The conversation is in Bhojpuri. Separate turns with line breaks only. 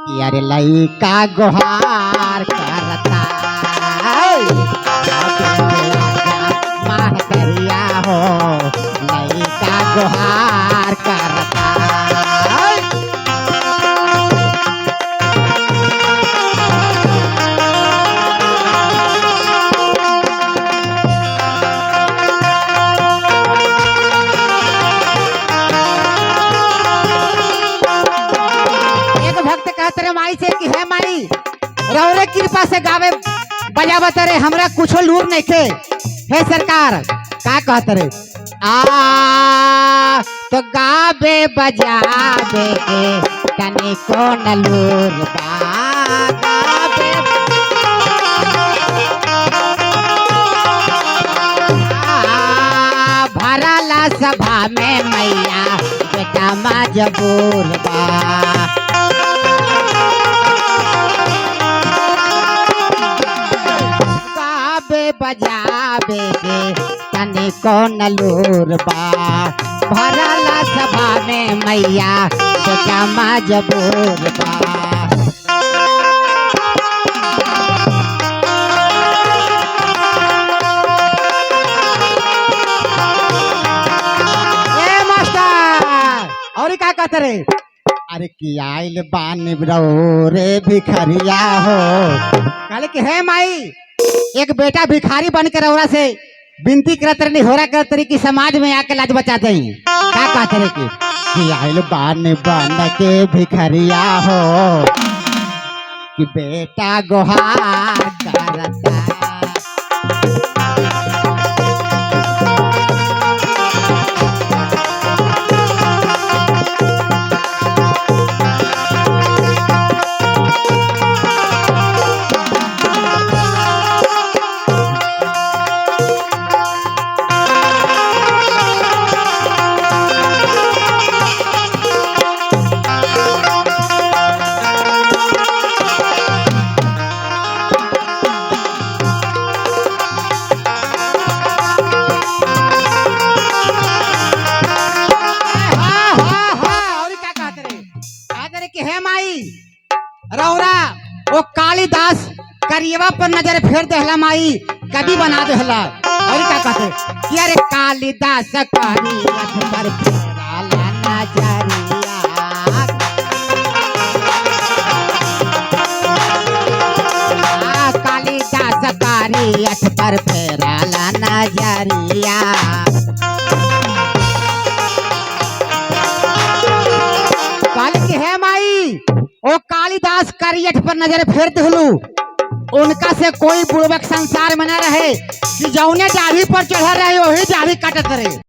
कि अरे लइका गोहार करता, महतरिया हो लइका गोहार करता। एक भक्त कहत रहे माई से कि हे माई, रौरे कृपा से गावे बजावत रे, हमरा कुछो लूर नहीं खे। हे सरकार का कहत रे, आ तो गावे बजावे के तने कोन लूर बा, गावे आ, भरला सभा में मैया बेटा मजबूर बा। गावे बजावे के तने कौन लूर बा, भरला सभा में मैया बेटा मजबूर बा। ए मास्टर, और का कहते रे, अरे कि आइल बानी रे भिखरिया हो। कहले कि हे माई, एक बेटा भिखारी बन के रौरा से विनती करत रही, होरा करत रही कि समाज में आके लाज बचा दई। का कहते रे कि आइल बानी बन के भिखरिया हो कि बेटा गोहार करता। हाँ, हाँ, हाँ, और का कहत रे, कहत रे कि हे माई रौरा ओ कालिदास करियवा पर नजर फेर देहला माई, कवि बना देहला। और का कहते कि अरे कालिदास करियत पर फेराला नजरिया। आ, कालिदास करियत पर फेराला नजरिया। कहले कि हे माई, ओ कालिदास करियठ पर नजर फेर देहलू, उनका से कोई बुड़बक संसार में न रहे कि जौने दाढ़ी पर चढ़ल रहे वही दाढ़ी काटत रहे।